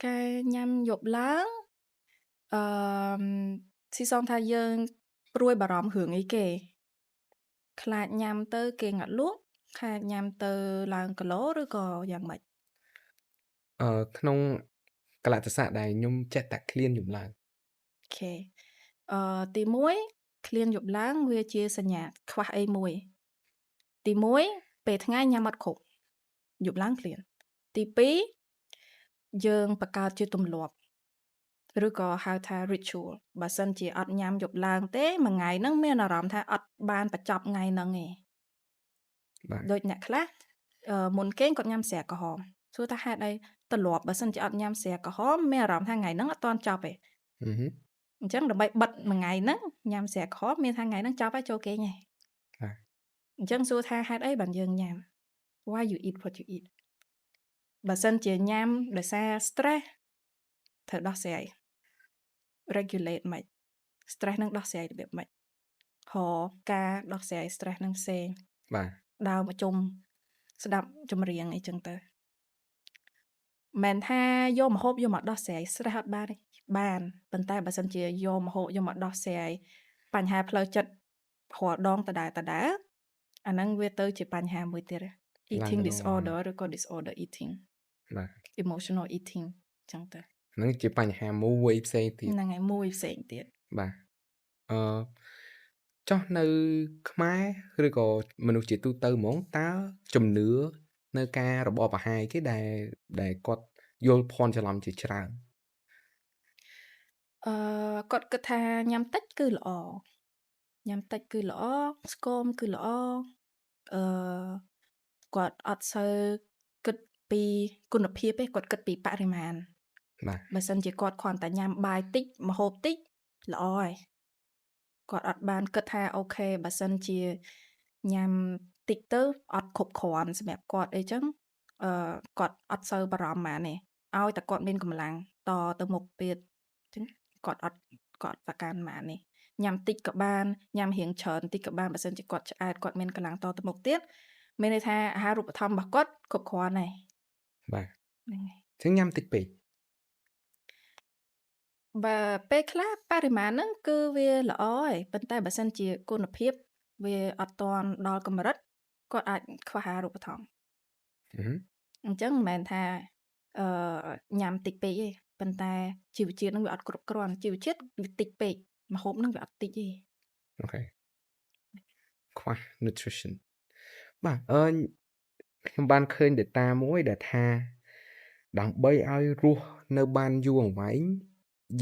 ការញ៉ាំយប់ឡើងអឺស៊ីសងថាយើងព្រួយបារម្ភរឿងអីគេខ្លាចញ៉ាំទៅគេងអត់លក់ខ្លាចញ៉ាំទៅឡើងគីឡូឬក៏យ៉ាងម៉េច? ក្នុងកលៈទេសៈដែលខ្ញុំចេះតែឃ្លានយប់ឡើង។ Okay ទី1ឃ្លានយប់ឡើងវាជាសញ្ញាខ្វះអីមួយ។ទី1ពេលថ្ងៃញ៉ាំអត់គ្រប់យប់ឡើងឃ្លាន។ទី2យើងបង្កើតជាទម្លាប់ឬក៏ហៅថា ritual បើសិនជាអត់ញ៉ាំយប់ឡើងទេមួយថ្ងៃហ្នឹងមានអារម្មណ៍ថាអត់បានបញ្ចប់ថ្ងៃហ្នឹងទេ។ បាទ ដូចអ្នកខ្លះមុនគេងគាត់ញ៉ាំស្រាក្រហមសួរថាហេតុអីទម្លាប់បើសិនជាអត់ញ៉ាំស្រាក្រហមមានអារម្មណ៍ថាថ្ងៃហ្នឹងអត់ទាន់ចប់ទេ។ អឺហឹម អញ្ចឹងដើម្បីបិទមួយថ្ងៃហ្នឹងញ៉ាំស្រាក្រហមមានថាថ្ងៃហ្នឹងចប់ហើយចូលគេងហើយ។ បាទ អញ្ចឹងសួរថាហេតុអីបានយើងញ៉ាំ? Why you eat what you eat? បើសិនជាញ៉ាំដោយសារ stress ត្រូវដោះស្រាយ regulate មិន stress នឹងដោះស្រាយរបៀបម៉េចរកការដោះស្រាយ stress នឹងផ្សេង បាទ ដើរមកជុំស្ដាប់ចម្រៀងអីចឹងទៅមិនថាយកម្ហូបយកមកដោះស្រាយ stress អត់បានទេបានប៉ុន្តែបើសិនជាយកម្ហូបយកមកដោះស្រាយបញ្ហាផ្លូវចិត្តរាល់ដងដដែលដដែលអាហ្នឹងវាទៅជាបញ្ហាមួយទៀតហើយ eating disorder ឬក៏ disorder eating បាទ emotional eating ចឹងទៅ ហ្នឹងជាបញ្ហាមួយផ្សេងទៀត ហ្នឹងហើយមួយផ្សេងទៀត។ បាទអឺចុះនៅខ្មែរឬក៏មនុស្សជាទូទៅហ្មងតើជំនឿនៅការរបបអាហារគេដែលដែលគាត់យល់ភ័ន្តច្រឡំជាច្រើន? គាត់គិតថាញ៉ាំតិចគឺល្អញ៉ាំតិចគឺល្អស្គមគឺល្អគាត់អត់សូវគិតពីគុណភាពទេគាត់គិតពីបរិមាណ។ បាទ បើសិនជាគាត់គ្រាន់តែញ៉ាំបាយតិចម្ហូបតិចល្អហើយគាត់អត់បានគិតថា okay បើសិនជាញ៉ាំតិចទៅអត់គ្រប់គ្រាន់សម្រាប់គាត់អីចឹងគាត់អត់សូវបារម្ភហ្មងទេឲ្យតែគាត់មានកម្លាំងតទៅមុខទៀតចឹងគាត់អត់គាត់ប្រកាន់ហ្មងទេញ៉ាំតិចក៏បានញ៉ាំរៀងច្រើនតិចក៏បានបើសិនជាគាត់ឆ្អែតគាត់មានកម្លាំងតទៅមុខទៀតមានន័យថាអាហារូបត្ថម្ភរបស់គាត់គ្រប់គ្រាន់ហើយ។ បាទ ហ្នឹងហើយ អញ្ចឹងញ៉ាំតិចពេក បើពេលខ្លះបរិមាណហ្នឹងគឺវាល្អហើយប៉ុន្តែបើសិនជាគុណភាពវាអត់ទាន់ដល់កម្រិតគាត់អាចខ្វះអាហារូបត្ថម្ភ។ អឺហឹម អញ្ចឹងមិនមែនថាញ៉ាំតិចពេកទេប៉ុន្តែជីវជាតិហ្នឹងវាអត់គ្រប់គ្រាន់ជីវជាតិវាតិចពេកម្ហូបហ្នឹងវាអត់តិចទេ។ Okay ខ្វះ nutrition បាទខ្ញុំបានឃើញ data មួយដែលថាដើម្បីឲ្យរស់នៅបានយូរអង្វែង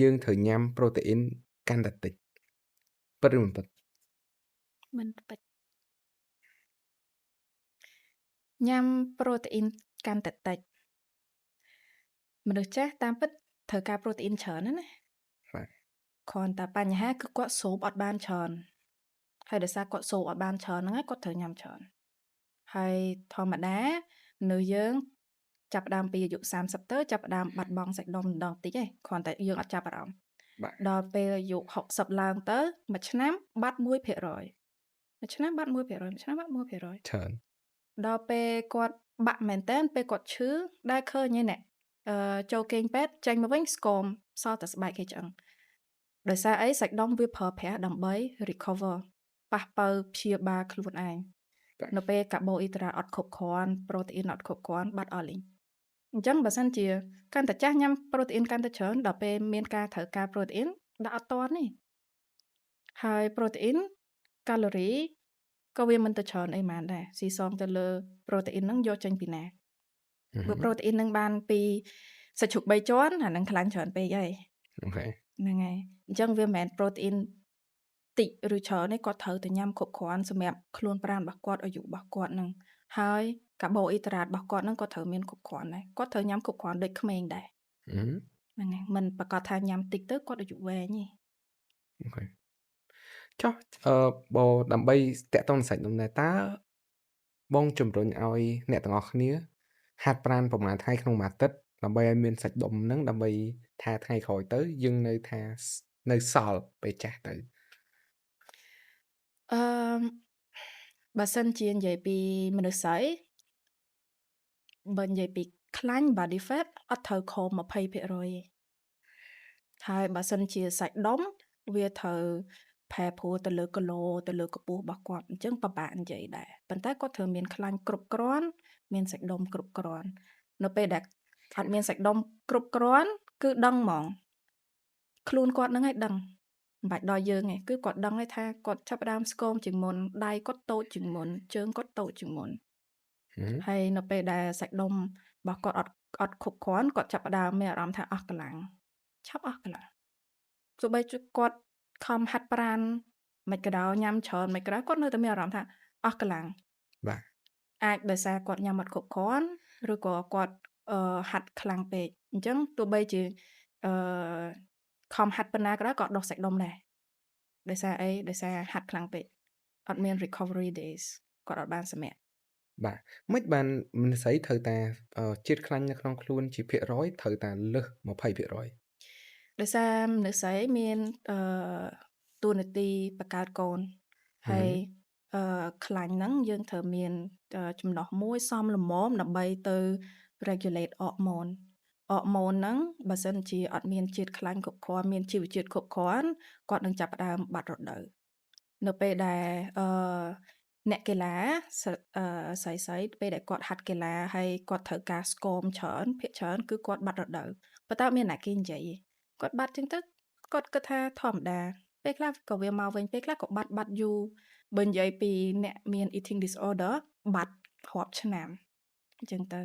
យើងត្រូវញ៉ាំប្រូតេអ៊ីនកាន់តែតិចពិតឬមិនពិត? មិនពិត។ ញ៉ាំប្រូតេអ៊ីនកាន់តែតិចមនុស្សចាស់តាមពិតត្រូវការប្រូតេអ៊ីនច្រើនណាស់ណា បាទ គ្រាន់តែបញ្ហាគឺគាត់ស្រូបអត់បានច្រើនហើយដោយសារគាត់ស្រូបអត់បានច្រើនហ្នឹងហើយគាត់ត្រូវញ៉ាំច្រើនហើយធម្មតាមនុស្សយើងចាប់ផ្ដើមពីអាយុ30ទៅចាប់ផ្ដើមបាត់បង់សាច់ដុំម្ដងតិចឯងគ្រាន់តែយើងអត់ចាប់អារម្មណ៍ បាទ ដល់ពេលអាយុ60ឡើងទៅមួយឆ្នាំបាត់1%មួយឆ្នាំបាត់1%មួយឆ្នាំបាត់1% ច្រើន ដល់ពេលគាត់បាក់មែនតើពេលគាត់ឈឺដែលឃើញឯអ្នកចូលគេងពេទ្យចេញមកវិញស្គមសល់តែស្បែកគេឆ្អឹងដោយសារអីសាច់ដុំវាប្រើប្រាស់ដើម្បី recover ប៉ះប៉ូវព្យាបាលខ្លួនឯង បាទ នៅពេលកាបូអ៊ីដ្រាតអត់គ្រប់គ្រាន់ប្រូតេអ៊ីនអត់គ្រប់គ្រាន់បាត់អស់លីងអញ្ចឹងបើសិនជាកាន់តែចាស់ញ៉ាំប្រូតេអ៊ីនកាន់តែច្រើនដល់ពេលមានការត្រូវការប្រូតេអ៊ីនដាក់អត់ទាន់ទេហើយប្រូតេអ៊ីនកាឡូរីក៏វាមិនទៅច្រើនអីហ្មងដែរស៊ីសងទៅលើប្រូតេអ៊ីនហ្នឹងយកចេញពីណា បើប្រូតេអ៊ីនហ្នឹងបានពីសាច់ជ្រូក3ជាន់អាហ្នឹងខ្លាញ់ច្រើនពេកហើយ Okay ហ្នឹងហើយអញ្ចឹងវាមិនមែនប្រូតេអ៊ីនតិចឬច្រើនទេគាត់ត្រូវតែញ៉ាំគ្រប់គ្រាន់សម្រាប់ខ្លួនប្រាណរបស់គាត់អាយុរបស់គាត់ហ្នឹងហើយកាបូអ៊ីដ្រាតរបស់គាត់ហ្នឹងក៏ត្រូវមានគ្រប់គ្រាន់ដែរគាត់ត្រូវញ៉ាំគ្រប់គ្រាន់ដូចក្មេងដែរ អឺ ហ្នឹងហើយមិនប្រាកដថាញ៉ាំតិចទៅគាត់អាយុវែងទេ។ Okay ចុះបើដើម្បីតាក់ទងនឹងសាច់ដុំដែរតើបងជំរុញឲ្យអ្នកទាំងអស់គ្នាហាត់ប្រាណប្រហែលថ្ងៃក្នុងមួយអាទិត្យដើម្បីឲ្យមានសាច់ដុំហ្នឹងដើម្បីថាថ្ងៃក្រោយទៅយើងនៅថានៅសល់ពេលចាស់ទៅ? បើសិនជានិយាយពីមនុស្សស្រីបើនិយាយពី ខ្លាញ់ body fat អត់ត្រូវក្រោម20%ទេហើយបើសិនជាសាច់ដុំវាត្រូវប្រែប្រួលទៅលើគីឡូទៅលើកម្ពស់របស់គាត់អញ្ចឹងពិបាកនិយាយដែរប៉ុន្តែគាត់ត្រូវមានខ្លាញ់គ្រប់គ្រាន់មានសាច់ដុំគ្រប់គ្រាន់នៅពេលដែលអត់មានសាច់ដុំគ្រប់គ្រាន់គឺដឹងហ្មងខ្លួនគាត់នឹងឯងដឹងមិនបាច់ដល់យើងទេគឺគាត់ដឹងហើយថាគាត់ចាប់ផ្ដើមស្គមជាងមុនដៃគាត់តូចជាងមុនជើងគាត់តូចជាងមុនហើយនៅពេលដែលសាច់ដុំរបស់គាត់អត់គ្រប់គ្រាន់គាត់ចាប់ផ្ដើមមានអារម្មណ៍ថាអស់កម្លាំងឆាប់អស់កម្លាំងទោះបីគាត់ខំហាត់ប្រាណមិនក៏ដោយញ៉ាំច្រើនមិនក៏ដោយគាត់នៅតែមានអារម្មណ៍ថាអស់កម្លាំងបាទអាចដោយសារគាត់ញ៉ាំអត់គ្រប់គ្រាន់ឬក៏គាត់ហាត់ខ្លាំងពេកអញ្ចឹងទោះបីជាអឺខំហាត់ប៉ុណ្ណាក៏ដោយក៏ដុះសាច់ដុំដែរដោយសារអីដោយសារហាត់ខ្លាំងពេកអត់មាន recovery days គាត់អត់បានសម្រាកបាទមិនបានមនុស្សស្រីត្រូវតែជាតិខ្លាញ់នៅក្នុងខ្លួនជាភាគរយត្រូវតែលើស20%ដោយសារមនុស្សស្រីមានតួនាទីបង្កើតកូនហើយខ្លាញ់ហ្នឹងយើងត្រូវមានចំណុះមួយសមល្មមដើម្បីទៅ regulate hormone ហ្នឹងបើសិនជាអត់មានជាតិខ្លាញ់គ្រប់គ្រាន់មានជីវជាតិគ្រប់គ្រាន់គាត់នឹងចាប់ផ្ដើមបាត់រដូវនៅពេលដែលអ្នកកីឡាស្រីៗពេលដែលគាត់ហាត់កីឡាហើយគាត់ត្រូវការស្គមច្រើនភាគច្រើនគឺគាត់បាត់រដូវប៉ុន្តែអត់មានអ្នកគេនិយាយទេគាត់បាត់ចឹងទៅគាត់គិតថាធម្មតាពេលខ្លះក៏វាមកវិញពេលខ្លះក៏បាត់យូរបើនិយាយពីអ្នកមាន eating disorder បាត់រាប់ឆ្នាំអញ្ចឹងទៅ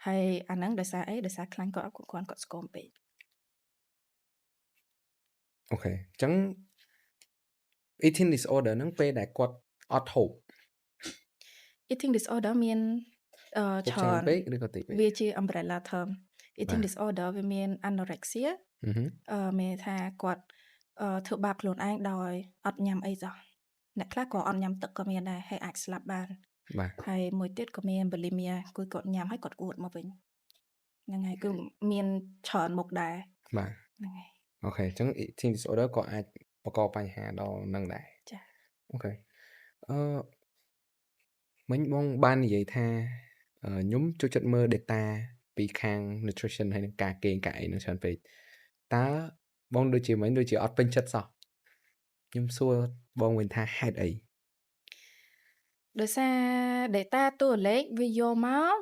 ហើយអាហ្នឹងដោយសារអីដោយសារខ្លាញ់គាត់អត់គ្រប់គ្រាន់គាត់ស្គមពេក OK អញ្ចឹង eating disorder ហ្នឹងពេលដែលគាត់អត់ហូប eating disorder មានច្រើនពេកឬក៏តិចពេកវាជា umbrella term eating disorder វាមាន anorexia មានថាគាត់ធ្វើបាបខ្លួនឯងដោយអត់ញ៉ាំអីសោះអ្នកខ្លះក៏អត់ញ៉ាំទឹកក៏មានដែរហើយអាចស្លាប់បានបាទហើយមួយទៀតក៏មាន bulimia គឺគាត់ញ៉ាំហើយគាត់អួតមកវិញហ្នឹងហើយគឺមានច្រើនមុខដែរបាទហ្នឹងហើយ OK អញ្ចឹង eating disorder ក៏អាចបង្កបញ្ហាដល់នឹងដែរចា៎ OK មិញបងបាននិយាយថាខ្ញុំចូលចិត្តមើល data ពីខាង nutrition ហើយនឹងការគេងការអីនឹងច្រើនពេកតើបងដូចជាមិញដូចជាអត់ពេញចិត្តសោះខ្ញុំសួរបងវិញថាហេតុអីដោយសារ data តួលេខវាយកមក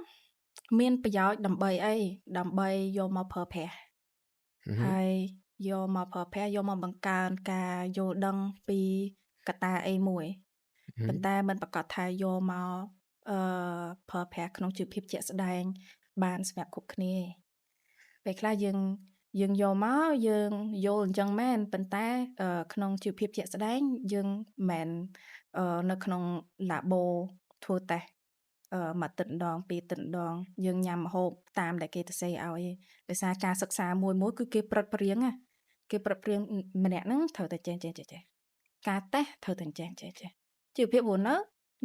មានប្រយោជន៍ដើម្បីអីដើម្បីយកមកប្រើប្រាស់ហើយយកមកប្រើប្រាស់យកមកបង្កើនការយល់ដឹងពីកត្តាអីមួយប៉ុន្តែមិនប្រាកដថាយកមកប្រើប្រាស់ក្នុងជីវភាពជាក់ស្ដែងបានសម្រាប់គ្រប់គ្នាពេលខ្លះយើងយកមកយើងយល់អញ្ចឹងមែនប៉ុន្តែក្នុងជីវភាពជាក់ស្ដែងយើងមិននៅក្នុង labo ធ្វើតេស្តមួយទឹកម្ដងពីរទឹកម្ដងយើងញ៉ាំម្ហូបតាមដែលគេសរសេរឲ្យដោយសារការសិក្សាមួយមួយគឺគេប្រឹតព្រៀងណាគេប្រឹតព្រៀងម្នាក់ហ្នឹងត្រូវតែចេះចេះចេះចេះការតេស្តត្រូវតែចេះចេះចេះជីវភាពរស់នៅ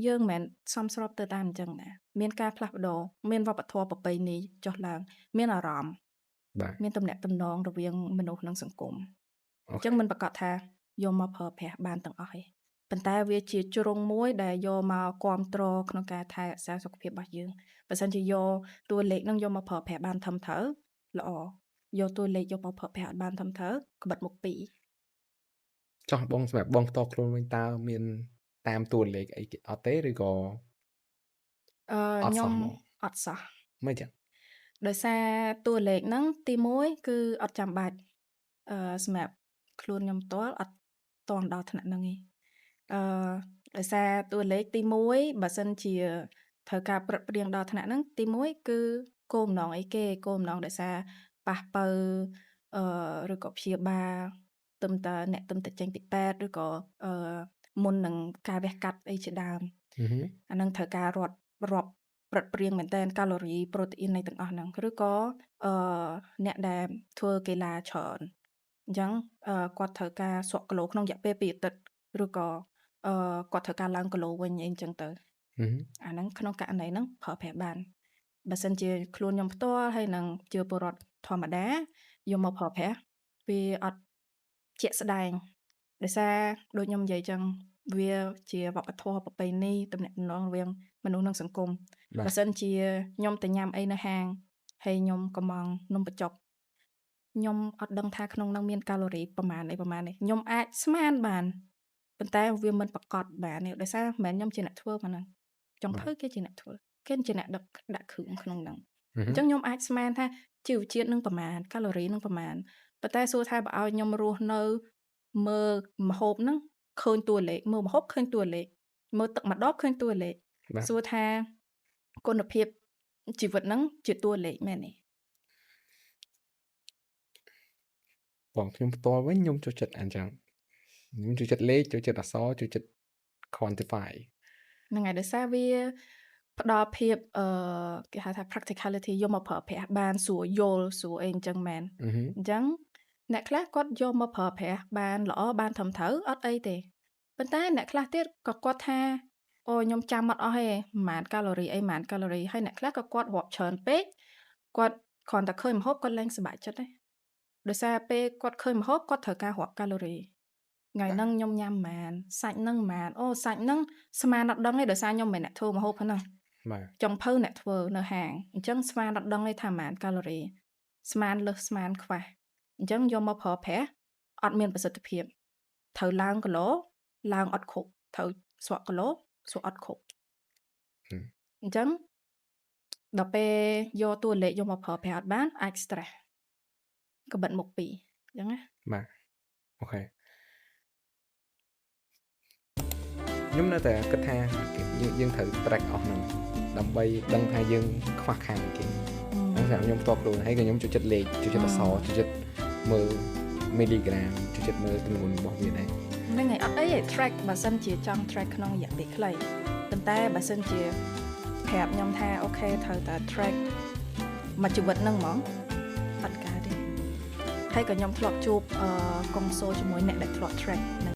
យើងមិនមែនសមស្របទៅតាមអញ្ចឹងណាមានការផ្លាស់ប្ដូរមានវប្បធម៌ប្រពៃណីចុះឡើងមានអារម្មណ៍មានទំនាក់ទំនងរវាងមនុស្សនិងសង្គមអញ្ចឹងមិនប្រាកដថាយកមកប្រើប្រាស់បានទាំងអស់ទេប៉ុន្តែវាជាជ្រុងមួយដែលយកមកគ្រប់គ្រងក្នុងការថែរក្សាសុខភាពរបស់យើងបើសិនជាយកតួលេខនឹងយកមកប្រើប្រាស់បានត្រឹមត្រូវល្អយកតួលេខយកមកប្រើប្រាស់អត់បានត្រឹមត្រូវក្បិតមុខពីរចោះបងសម្រាប់បងផ្ទាល់ខ្លួនវិញតើមានតាមតួលេខអីអត់ទេឬក៏ខ្ញុំអត់សោះមិនចឹងដោយសារតួលេខហ្នឹងទី1គឺអត់ចាំបាច់សម្រាប់ខ្លួនខ្ញុំផ្ទាល់អត់តន់ដល់ថ្នាក់ហ្នឹងទេដោយសារតួលេខទី1បើសិនជាត្រូវការប្រឹកព្រៀងដល់ថ្នាក់ហ្នឹងទី1គឺគោលបំណងអីគេគោលបំណងដោយសារប៉ះពៅឬក៏ព្យាបាលទឹមតើអ្នកទឹមតែចេញពីពេទ្យឬក៏មុននឹងការវះកាត់អីជាដើមអានឹងត្រូវការរាប់ប្រឹតព្រៀងមែនតើកាឡូរីប្រូតេអ៊ីននៃទាំងអស់ហ្នឹងឬក៏អ្នកដែលធ្វើកីឡាច្រើនអញ្ចឹងគាត់ត្រូវការស្រកគីឡូក្នុងរយៈពេល2អាទិត្យឬក៏គាត់ត្រូវការឡើងគីឡូវិញអីអញ្ចឹងទៅអាហ្នឹងក្នុងករណីហ្នឹងប្រើប្រាស់បានបើសិនជាខ្លួនខ្ញុំផ្ទាល់ហើយនឹងជាពលរដ្ឋធម្មតាយកមកប្រើប្រាស់វាអត់ជាក់ស្ដែងដោយសារដូចខ្ញុំនិយាយចឹង វាជាវប្បធម៌ប្រពៃណីទំនាក់ទំនងរវាងមនុស្សនិងសង្គម បាទ បើសិនជាខ្ញុំទៅញ៉ាំអីនៅហាងហើយខ្ញុំកម្ម៉ង់នំបញ្ចុកខ្ញុំអត់ដឹងថាក្នុងហ្នឹងមានកាឡូរីប្រមាណអីប្រមាណនេះខ្ញុំអាចស្មានបានប៉ុន្តែវាមិនប្រកាសបានទេដោយសារមិនមែនខ្ញុំជាអ្នកធ្វើប៉ុណ្ណឹងចុងភៅគេជាអ្នកធ្វើគេជាអ្នកដឹកដាក់គ្រឿងក្នុងហ្នឹង អញ្ចឹងខ្ញុំអាចស្មានថាជីវជាតិនឹងប្រមាណកាឡូរីនឹងប្រមាណប៉ុន្តែសួរថាបើឲ្យខ្ញុំរស់នៅមើលម្ហូបហ្នឹងឃើញតួលេខមើលម្ហូបឃើញតួលេខមើលទឹកម្ដងឃើញតួលេខ បាទ សួរថាគុណភាពជីវិតហ្នឹងជាតួលេខមែនទេ បងខ្ញុំផ្ទាល់វិញខ្ញុំចូលចិត្តអញ្ចឹងខ្ញុំចូលចិត្តលេខចូលចិត្តអក្សរចូលចិត្ត quantify ហ្នឹងហើយដោយសារវាផ្ដល់ភាពអឺគេហៅថា practicality យកមកប្រើប្រាស់បានស្រួលយល់ស្រួលអីអញ្ចឹងមែន អឺហឹម អញ្ចឹងអ្នកខ្លះគាត់យកមកប្រើប្រាស់បានល្អបានត្រឹមត្រូវអត់អីទេប៉ុន្តែអ្នកខ្លះទៀតក៏គាត់ថាអូខ្ញុំចាំអត់អស់ទេប្រហែលកាឡូរីអីប្រហែលកាឡូរីហើយអ្នកខ្លះក៏គាត់រាប់ច្រើនពេកគាត់គ្រាន់តែឃើញម្ហូបគាត់លែងសប្បាយចិត្តដែរដោយសារពេលគាត់ឃើញម្ហូបគាត់ត្រូវការរាប់កាឡូរីថ្ងៃហ្នឹងខ្ញុំញ៉ាំប្រហែលសាច់ហ្នឹងប្រហែលអូសាច់ហ្នឹងស្មានអត់ដឹងទេដោយសារខ្ញុំមិនមែនអ្នកធ្វើម្ហូបហ្នឹង បាទ ចុងភៅអ្នកធ្វើនៅហាងអញ្ចឹងស្មានអត់ដឹងទេថាប្រហែលកាឡូរីស្មានលើសស្មានខ្វះអញ្ចឹងយកមកប្រើប្រាស់អត់មានប្រសិទ្ធភាពត្រូវឡើងគីឡូឡើងអត់គ្រប់ត្រូវស្រក់គីឡូស្រក់អត់គ្រប់ ហឹម អញ្ចឹងដល់ពេលយកតួលេខយកមកប្រើប្រាស់អត់បានអាច stress កបិតមុខពីរអញ្ចឹងណា បាទ okay ខ្ញុំនៅតែគិតថាយើងយើងត្រូវ track អស់ហ្នឹងដើម្បីដឹងថាយើងខ្វះខាតអីគេហ្នឹងសម្រាប់ខ្ញុំផ្ទាល់ខ្លួនហើយក៏ខ្ញុំចូលចិត្តលេខចូលចិត្តអក្សរចូលចិត្តមើល milligram ចូលចិត្តមើលទម្ងន់របស់វាដែរ ហ្នឹងហើយអត់អីទេ track បើសិនជាចង់ track ក្នុងរយៈពេលខ្លីប៉ុន្តែបើសិនជាប្រាប់ខ្ញុំថាokay ត្រូវតែ track មួយជីវិតហ្នឹងហ្មងអត់កើតទេហើយក៏ខ្ញុំធ្លាប់ជួបអឺកុងសូជាមួយអ្នកដែលធ្លាប់ track ហ្នឹង